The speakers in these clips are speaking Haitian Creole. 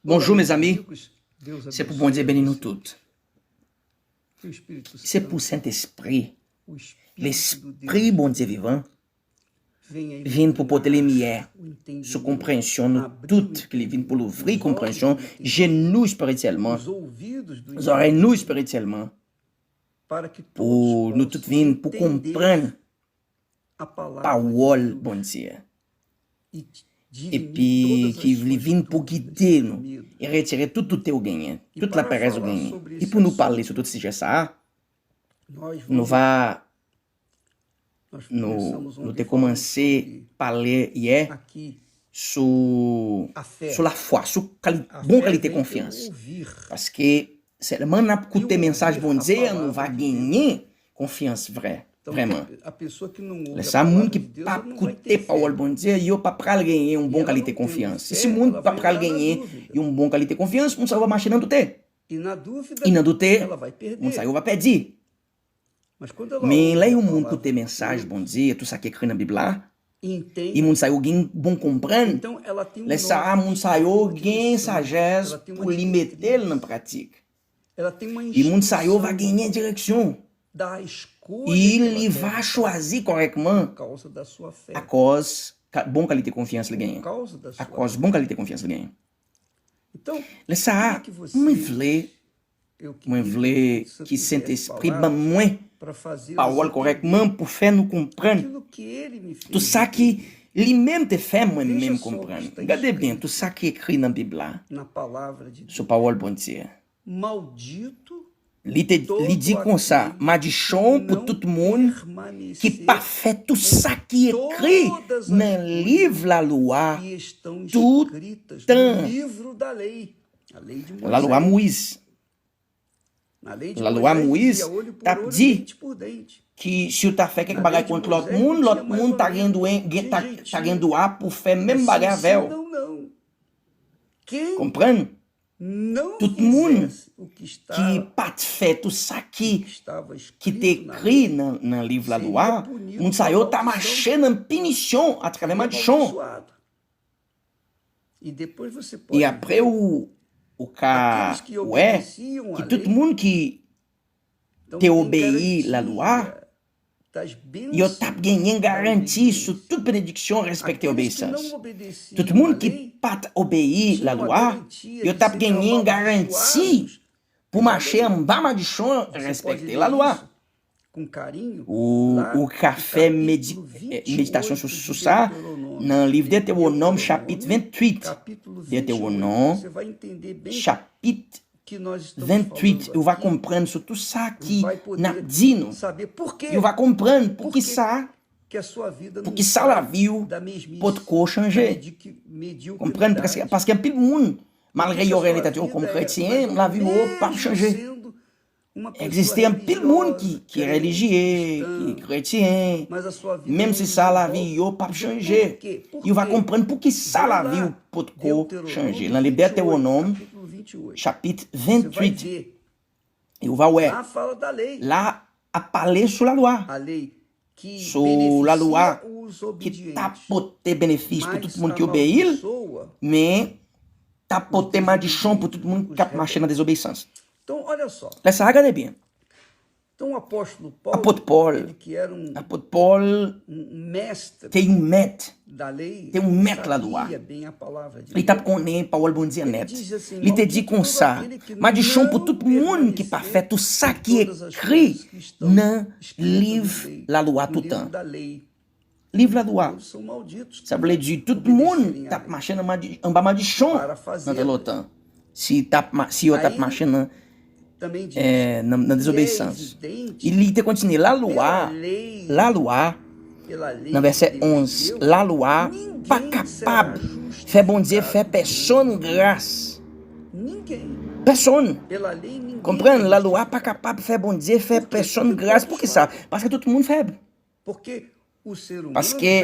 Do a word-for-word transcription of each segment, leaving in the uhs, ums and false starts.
Bonjou, mezanmi. Se pou Bondye beni nou tout. Se pou Sentespri, Lespri Bondye vivan, vin pou pote limyè sou konpreyansyon nou tout, ke li vin pou louvri konpreyansyon je nou espirityèlman, zòrèy nou espirityèlman, pou nou tout vin pou konprann pawòl Bondye. Epi ki li vin pou gide nou e retire tout doute ou genyen, tout laperèz ou genyen. E pou nou pale sou tout sijè sa a, nou va, nou, nou te kòmanse pale yè sou, sou lafwa, sou kali-, bon kalite konfyans. Paske sèlman n ap koute mesaj Bondye an, nou va genyen konfyans vrè, vrèman. Lè sa, moun ki p ap koute pawòl Bondye, yo pa pral genyen yon bon kalite konfyans. E si moun pa pral genyen yon bon kalite konfyans, moun sa yo va mache nan doute. E nan doute, moun sa yo va pèdi. Men lè yon moun koute mesaj Bondye, tout sa ki ekri nan Bib la, e moun sa yo gen bon konprann, lè sa a, moun sa yo gen sajès pou li mete l nan pratik. E moun sa yo va genyen direksyon. E li va chwazi kòrèkman akòz ka-, bon kalite konfyans li genyen. Akòz bon kalite konfyans li genyen. Lè sa a, mwen vle, mwen vle ki Sentespri ban mwen pawòl kòrèkman pou fè nou konprann tout sa ki li menm te fè mwen menm konprann. Gade byen tout sa ki ekri nan Bib la sou pawòl Bondye. Li te, li di konsa, madichon pou tout moun ki pa fè tout sa ki ekri nan liv lalwa tout tan. Lalwa Moyiz. Lalwa Moyiz t ap di ki si w ta fè kèk bagay kont lòt moun, lòt moun ta gen dwe, gen, ta, ta gen dwa pou fè menm bagay avè w. Konprann? Tout moun ki pa t fè tout sa ki, ki te ekri nan, nan liv lalwa, moun sa yo ta mache nan pinisyon atravè madichon. E apre ou, ou ka wè ki tout moun ki te obeyi lalwa, yo t ap genyen garanti sou tout benediksyon, respekte obeyisans. Tout moun ki pa t obeyi lalwa, yo t ap genyen garanti pou mache anba madichon, respekte lalwa. Ou, ou ka fè medi-, eh, meditasyon sou, sou sa nan liv Detewonòm chapit venntuit. Detewonòm chapit venntuit. Ou va konprann sou tout sa ki n ap di nou. Ou va konprann poukisa, poukisa lavi w potko chanje. Konprann, paske, paske anpil moun, malgre yo rele tèt yo kòm kretyen, lavi yo p ap chanje. Egziste anpil moun ki, ki relijye, ki kretyen, menm si sa lavi yo p ap chanje. Yo va konprann poukisa lavi yo potko chanje. Nan liv Detewonòm, chapit venntuit, e ou va wè, la ap pale sou lalwa. Sou lalwa ki t ap pote benefis pou tout moun ki obeyi l, men t ap pote madichon pou tout moun k ap mache nan dezobeyisans. Lè sa a, gade byen. Apot Pòl, apot Pòl te yon mèt, te yon mèt lalwa. Li t ap konnen pawòl Bondye nèt. Li te di konsa, madichon pou tout moun ki pa fè tout sa ki ekri nan liv lalwa toutan. Liv lalwa. Sa vle di tout moun t ap mache nan madi-, anba madichon nan tan lontan. Si t ap ma-, si yo t ap mache nan, eh, nan, nan dezobeyisans. Li te kontinye, lalwa, lalwa, nan vèsè onz, lalwa pa kapab fè Bondye fè pèsonn gras. Pèsonn. Konprann, lalwa pa kapab fè Bondye fè pèsonn gras. Poukisa? Paske tout moun fèb. Paske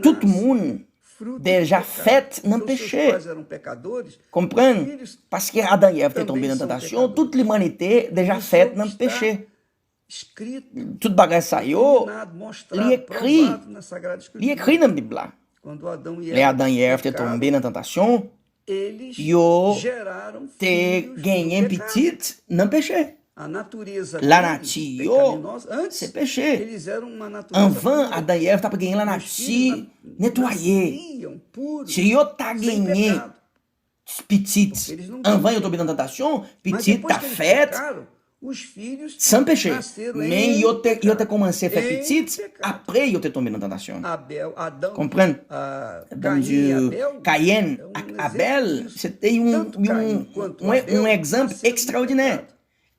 tout moun deja fèt nan peche. Konprann? Paske Adan e Èv te tonbe nan tantasyon, tout limanite deja fèt nan peche. Tout bagay sa yo, li ekri, li ekri nan Bib la. Lè Adan e Èv te tonbe nan tantasyon, yo te genyen pitit nan peche. Lanati yo se peche. Anvan Adan e Èv t ap genyen lanati netwaye. Si yo ta genyen pitit anvan yo tonbe nan tantasyon, pitit t ap fèt san peche. Men yo te, yo te kòmanse fè pitit apre yo te tonbe nan tantasyon. Konprann? Bondye, Kayen ak Abèl, se te yon, yon, yon, yon egzanp ekstraòdinè.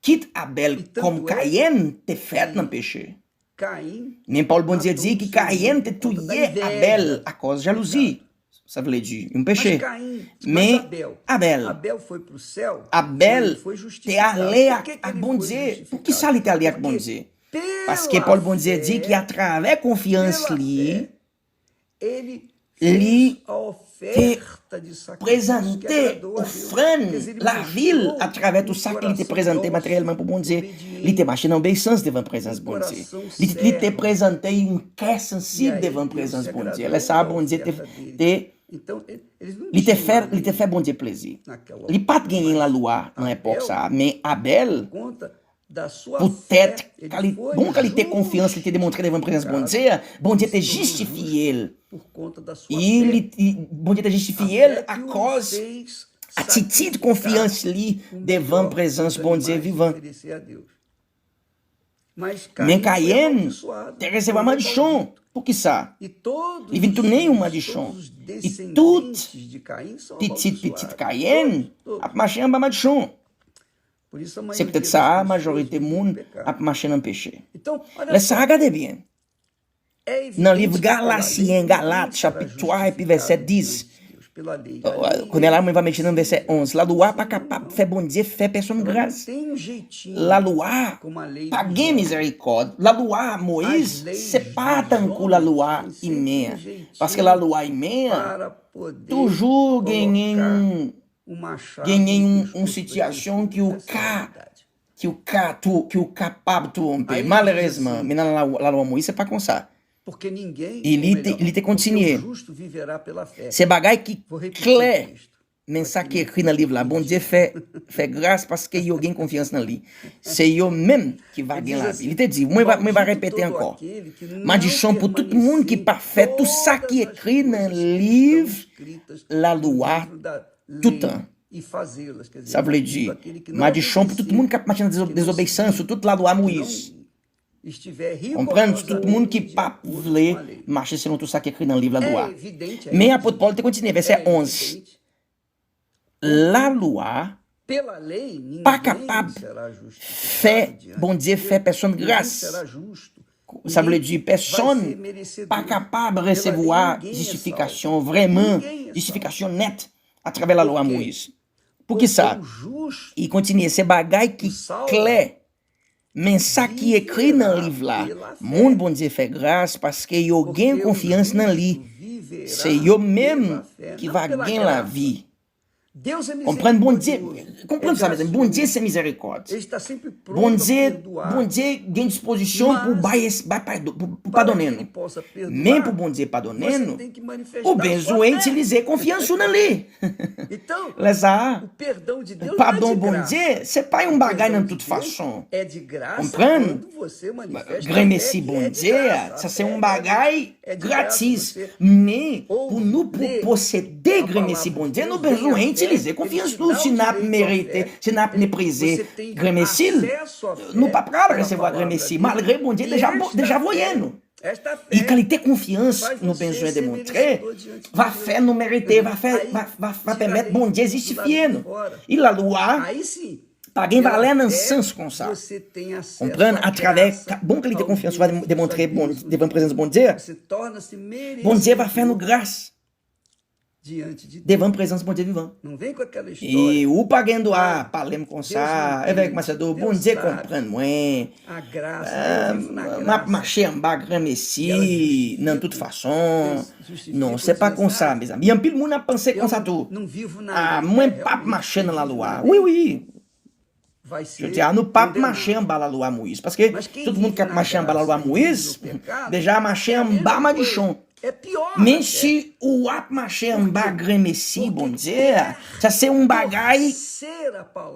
Kit Abèl kòm Kayen te fèt nan peche. Men pawòl Bondye di ki Kayen te touye Abèl akòz jalouzi. Sa vle di, yon peche. Men Abèl, Abèl te ale ak, ak Bondye. Poukisa li te ale ak Bondye? Paske pawòl Bondye di ki atravè konfyans li, li te prezante ofrann lavi l atravè tou sa ke li te prezante materyèlman pou Bondye. Li te mache nan obeyisans devan prezans Bondye. Li, li te prezante yon kè sansib devan prezans Bondye. Lè sa a, Bondye te, te, li te fè, li te fè Bondye plezi. Li pa t genyen lalwa nan epòk sa a, men Abèl, poutèt kali-, bon kalite konfyans li te demontre devan prezans Bondye, Bondye te jistifye l. E li, li, Bondye te jistifye l akòz atitid konfyans li devan prezans Bondye vivan. Men Kayen te resevwa madichon. Poukisa? Li vin tounen yon madichon. E tout pitit pitit Kayen ap mache anba madichon. Se poutèt sa a, majorite moun ap mache nan peche. Lè sa a, gade byen. Nan liv Galasyen, Galat, chapit twa, epi vèsè dis. Kounye a la, mwen va mete nan vèsè onz. Lalwa pa kapab fè Bondye fè pèsonn gras. Lalwa pa gen mizerikòd. Lalwa Moyiz, se pa tankou lalwa imen an. Paske lalwa imen an toujou genyen yon, genyen yon, yon sitiyasyon ki ou ka, ki ou ka tou, ki ou kapab twonpe. Malerezman, men nan la, lalwa Moyiz, se pa konsa. E li te, li te kontinye. Se bagay ki klè. Men sa ki ekri nan liv la, Bondye fè, fè gras paske yo gen konfyans nan li. Se yo menm ki va gen lavi. Li te di, mwen va, mwen va repete ankò. Madichon pou tout moun ki pa fè tou sa ki ekri nan liv lalwa toutan. Sa vle di, madichon pou tout moun k ap mache nan dezo-, dezobeyisans, sou tout lalwa Moyiz. Konprann, sou tout moun ki pa vle mache selon tou sa ki ekri nan liv lalwa. Men apot Pòl te kontinye, vèsè onz. Lalwa pa kapab fè Bondye fè pèsonn gras. Sa vle di, pèsonn pa kapab resevwa jistifikasyon, vrèman, jistifikasyon nèt, atravè lalwa Moyiz. Poukisa? Li kontinye, se bagay ki klè. Men sa ki ekri nan liv la, moun Bondye fè gras paske yo gen konfyans nan li. Se yo menm ki va gen lavi. Konprann Bondye, konprann sa, mezanmi. Bondye se mizerikòd. Bondye, Bondye gen dispozisyon pou bay, bay padon, pou, pou padonnen nou. Men pou Bondye padonnen nou, ou bezwen itilize konfyans ou nan li. Lè sa a, padon Bondye, se pa yon bagay nan tout fason. Konprann? Granmesi Bondye a, sa se yon bagay gratis. Men, pou nou po-, posede granmesi Bondye, nou bezwen itilize konfyans nou. Si n ap merite, si n ap meprize granmesi l, nou pa pral resevwa granmesi, malgre Bondye deja, deja voye nou. E kalite konfyans nou bezwen demontre va fè nou merite, va fè, va, va, va pèmèt Bondye jistifye nou. E lalwa pa gen valè nan sans konsa. Konprann, atravè ka-, bon kalite konfyans ou va demontre Bon-, devan prezans Bondye, Bondye va fè nou gras devan prezans Bondye vivan. E ou pa gen dwa pale m konsa, Evèk Machado, Bondye konprann mwen. M ap mache anba granmesi nan tout fason. Non, se pa konsa, mezanmi. Anpil moun ap panse konsa tou. A, mwen p ap mache nan lalwa. Wi, wi. Jodi a, nou p ap mache anba lalwa Moyiz. Paske tout moun k ap mache anba lalwa Moyiz, deja mache anba madichon. Men si ou ap mache anba grenmesi Bondye a, sa se yon bagay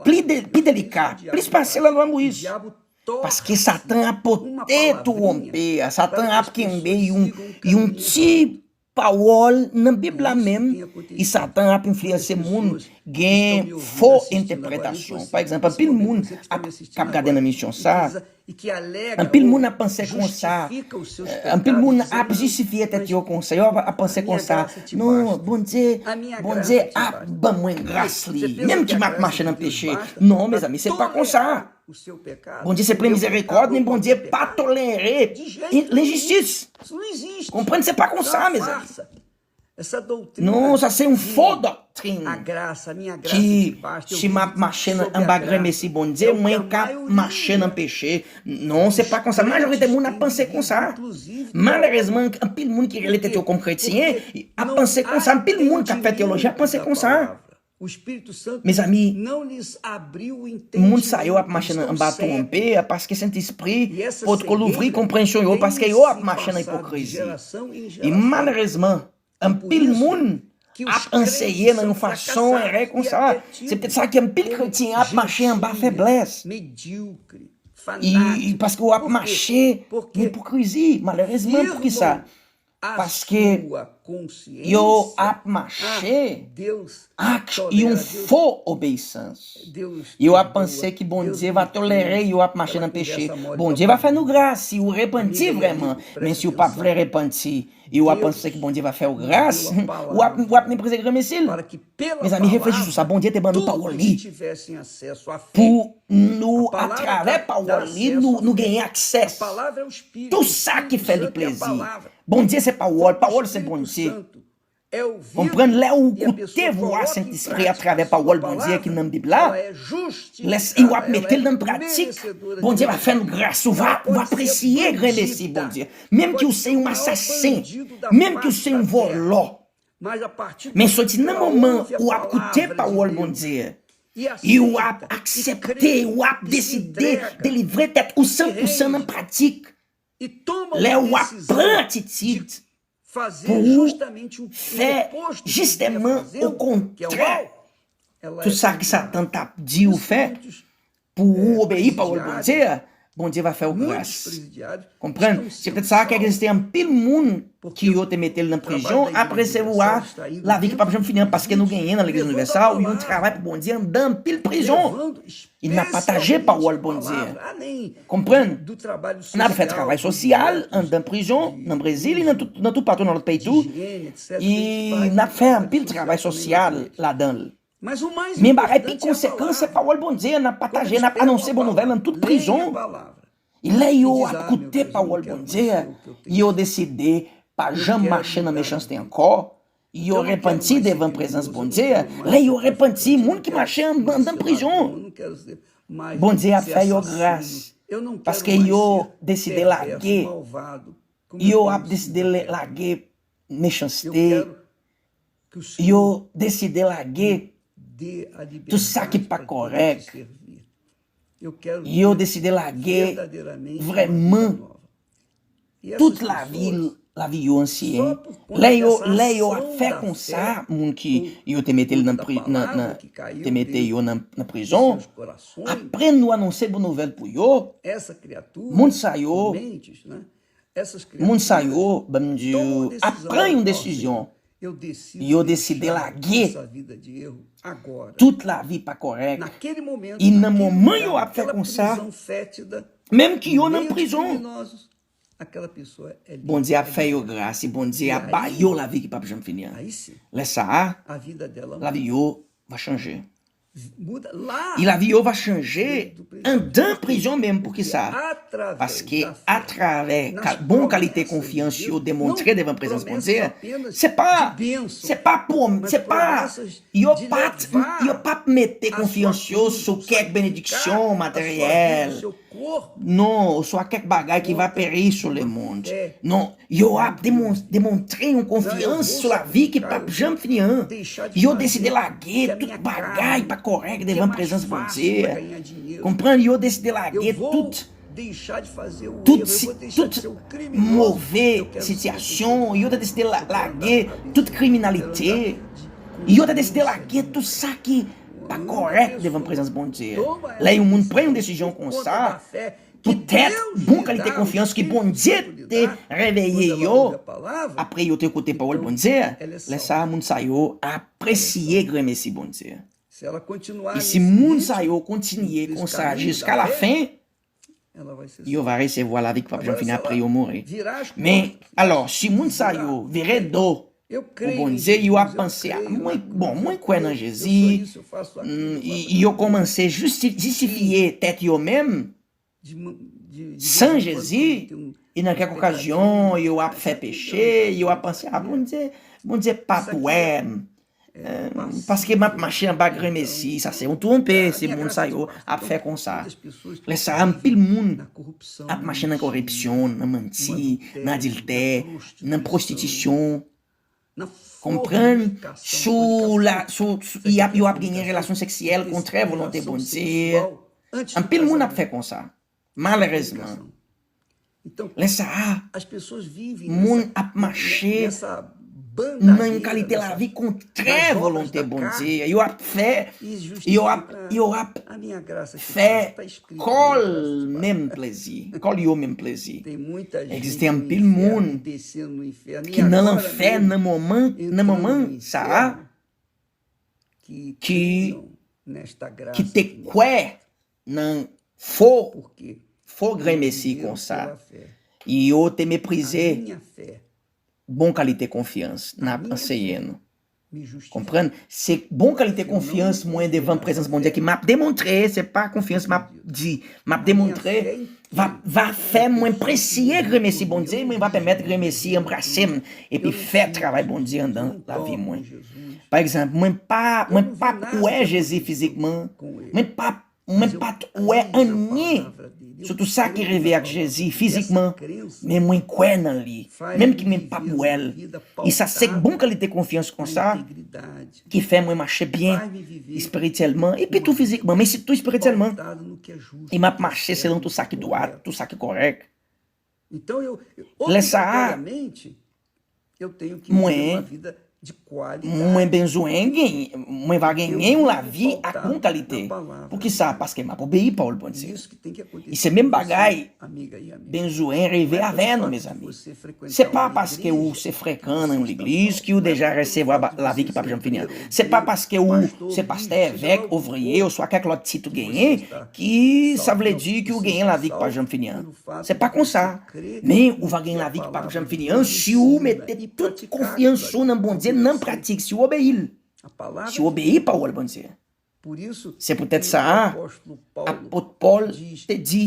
pli de, pi delika, plis pase lalwa Moyiz. Paske Satan ap pote twonpe a, Satan ap kenbe yon, yon ti pawòl nan Bib la menm, e Satan ap enfliyanse moun gen fo entèpretasyon. Pa egzanp, anpil moun ap, k ap gade nan emisyon sa, anpil moun ap panse konsa, eh, anpil moun ap jistifye tèt yo konsa, yo ap, ap panse konsa, non, Bondye, Bondye ap ban mwen gras li, menm ke m ap mache nan peche. Non, mezanmi, se pa konsa. Bondye se plen mizerikòd, men Bondye pa tolere lenjistis. Konprann, se pa konsa, mezanmi. Non, sa se yon fo doktrin ki, si m ap mache nan, anba grenmesi Bondye, mwen ka mache nan peche. Non, se pa konsa. Majorite moun ap panse konsa. Malerezman, anpil moun ki rele tèt yo kòm kretyen ap panse konsa. Anpil moun k ap fè teyoloji ap panse konsa. Mezanmi, moun sa yo ap mache nan, anba twonpe a, paske Sentespri potko louvri konpreyansyon yo, paske yo ap mache nan ipokrizi. E malerezman, anpil moun ap anseye nan yon fason erè konsa. Se petèt sa ke anpil kretyen ap mache anba feblès. E, e paske w ap mache nan ipokrizi, malerezman. Poukisa? Paske yo ap mache ak yon fo obeyisans. Yo ap panse ke Bondye va tolere yo ap mache nan peche. Bondye va fè nou gras si w repanti vrèman. Men si w pa vle repanti, e w ap panse ke Bondye va fè w gras, w ap, w ap meprize grenmesi l. Mezanmi, reflechi sou sa. Bondye te ban nou pawòl li pou nou, atravè pawòl li, nou, nou genyen aksè. Tout sa ki fè li plezi. Bondye se pawòl, pawòl se Bondye. Konprann, lè ou koute vwa Sentespri atravè pawòl Bondye ki nan Bib la, lè w ap mete l nan pratik, Bondye va fè nou gras, ou va, ou va apresye grenmesi Bondye. Menm ke w se yon asasen, menm ke w se yon vòlò. Men soti nan moman ou ap koute pawòl Bondye, e w ap aksepte, w ap deside delivre tèt ou san pousan nan pratik. Lè w ap pran atitid pou w fè jistèman okontrè tout sa ki Satan t ap di w fè, pou ou obeyi pawòl Bondye a, Bondye va fè w gras. Konprann? Se petèt sa ke egziste anpil moun ki yo te mete l nan prizon ap resevwa lavi ki p ap janm fini an, paske nou genyen nan Legliz Inivèsal yon travay pou Bondye anndan anpil prizon. E n ap pataje pawòl Bondye. Konprann? N ap fè travay sosyal anndan prizon, nan Brezil, e nan tout, nan toupatou nan lòt peyi tou. E n ap fè anpil travay sosyal ladan l. Men bagay pi konsekan se pawòl Bondye a n ap pataje, n ap anonse bon nouvèl nan tout prizon. E lè yo ap koute pawòl Bondye a, yo deside pa janm mache nan mechanste ankò. Yo repanti devan prezans Bondye a. Lè yo repanti, moun ki mache an-, anndan prizon, Bondye ap fè yo gras. Paske yo deside lage. Yo ap deside le-, lage mechanste. Yo deside lage tout sa ki pa kòrèk. Yo deside lage vrèman tout lavi, lavi yo ansyen. Lè yo, lè yo ap fè konsa, moun ki yo te mete l nan pri-, nan, nan, te mete yo nan, nan prizon, apre nou anonse bon nouvèl pou yo, moun sa yo, moun sa yo, ban m di w, ap pran yon desizyon. Yo deside lage tout lavi pa kòrèk. E nan moman yo ap fè konsa, menm ki yo nan prizon, Bondye ap fè yo gras e Bondye ap ba yo lavi ki p ap janm fini an. Lè sa a, lavi yo va chanje. E lavi yo va chanje anndan prizon menm. Poukisa? Paske atravè ka-, bon kalite konfyans yo demontre devan prezans Bondye, se pa, se pa pwom-, se pa, yo pa t, yo p ap mete konfyans yo sou kèk benediksyon materyèl. Non, oswa kèk bagay ki va peri sou lemonn. Non, yo ap demon-, demontre yon konfyans sou lavi ki p ap janm fini an. Yo deside lage tout bagay pa kòrèk devan prezans Bondye. Konprann, yo deside lage tout Tout, si- tout move sitiyasyon, yo te deside la- lage tout kriminalite, yo te deside lage tout sa ki pa kòrèk devan prezans Bondye. Lè yon moun pran yon desizyon konsa, poutèt bon kalite konfyans ke Bondye te reveye yo, apre yo te koute pawòl Bondye, lè sa a, moun sa yo apresye grenmesi Bondye. E si moun sa yo kontinye konsa jiska lafen, yo va resevwa lavi ki p ap janm fini apre yo mouri. Men, alò, si moun sa yo vire do pou Bondye, yo ap panse a, mwen, bon, mwen kwè nan Jezi, mm, y- yo kòmanse jisti- jistifye tèt yo menm san Jezi, e nan kèk okazyon, yo ap fè peche, yo ap panse a Bondye, Bondye p ap wè m. Eh, paske m ap mache anba grenmesi, sa se yon twonpe, se moun sa yo ap fè konsa. Lè sa a, anpil moun ap mache nan koripsyon, nan manti, nan adiltè, nan pwostitisyon. Konprann, sou la, sou, sou, y ap, yo ap genyen relasyon seksyèl kontrè volonte Bondye. Anpil moun ap fè konsa, malerezman. Lè sa a, moun ap mache nan yon kalite lavi kontrè volonte Bondye. Yo ap fè, yo ap, yo ap fè kò l menm plezi, kò l yo menm plezi. Egziste anpil moun ki nan lanfè nan moman, nan moman sa a, ki, ki te kwè nan fo, fo grenmesi konsa. Yo te meprize bon kalite konfyans n ap anseye nou. Konprann? Se bon kalite konfyans mwen devan prezans Bondye ke m ap demontre, se pa konfyans m ap di, m ap demontre, va, va fè mwen presye grenmesi Bondye, mwen va pèmèt grenmesi anbrase m, epi fè travay Bondye anndan lavi mwen. Pa egzanp, mwen pa, mwen p ap wè Jezi fizikman, mwen p ap Mwen pa t wè anyen sou tout sa ki rive ak Jezi fizikman, men mwen kwè nan li, menm ki mwen p ap wè l. E sa se bon kalite konfyans konsa ki fè mwen mache byen espirityèlman, epi tou fizikman, men sitou espirityèlman. E m ap mache selon tout sa ki dwat, tout sa ki kòrèk. Lè sa a, mwen, mwen bezwen gen, mwen va genyen yon lavi ak bon kalite. Poukisa? Paske m ap obeyi pawòl Bondye. E se menm bagay bezwen rive avè nou, mezanmi. Se pa paske ou se frekan nan yon legliz ki ou deja resevwa ba- lavi ki p ap janm fini an. Se pa paske ou se pastè, evèk, ouvriye, oswa kèk lòt tit ou genyen, ki sa vle di ke ou genyen lavi ki p ap janm fini an. Se pa konsa. Men ou va gen lavi ki p ap janm fini an si ou mete tout konfyans ou nan Bondye nan pratik, si ou obeyi l. Si ou obeyi pawòl Bondye. Se poutèt sa a, apot Pòl te di,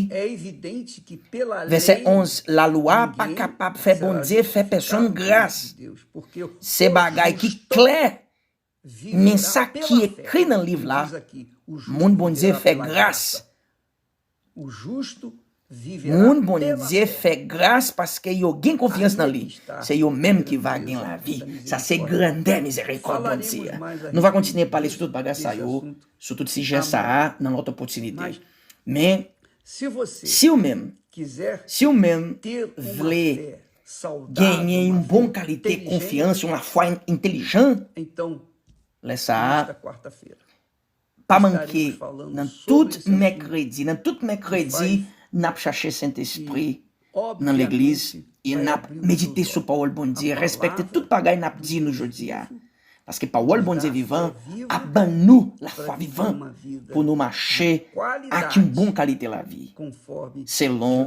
vèsè onz, lalwa pa kapab fè Bondye fè pèsonn gras. Se bagay ki klè. Men sa ki ekri nan liv la, moun Bondye fè gras. Moun Bondye fè gras paske yo gen konfyans nan li. Se yo menm ki va gen lavi. Sa se grandè mizerikòd Bondye a. Nou va kontinye pale sou tout bagay sa yo, sou tout sijè sa a, nan lòt opòtinite. Men, si w menm, si w menm vle genyen yon bon kalite konfyans, yon lafwa entelijan, lè sa a, pa manke, nan tout mèkredi, nan tout mèkredi, n ap chache Sentespri nan legliz, e n ap medite sou pawòl Bondye, respekte tout bagay n ap di nou jodi a. Paske pawòl Bondye vivan ap ban nou lafwa vivan pou nou mache ak yon bon kalite lavi, selon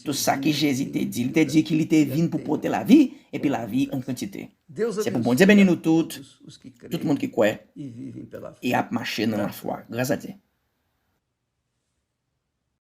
tout sa ke Jezi te di. Li te di ke li te vin pou pote lavi, epi lavi an kantite. Se pou Bondye beni nou tout, tout moun ki kwè e ap mache nan lafwa. Gras a Dye.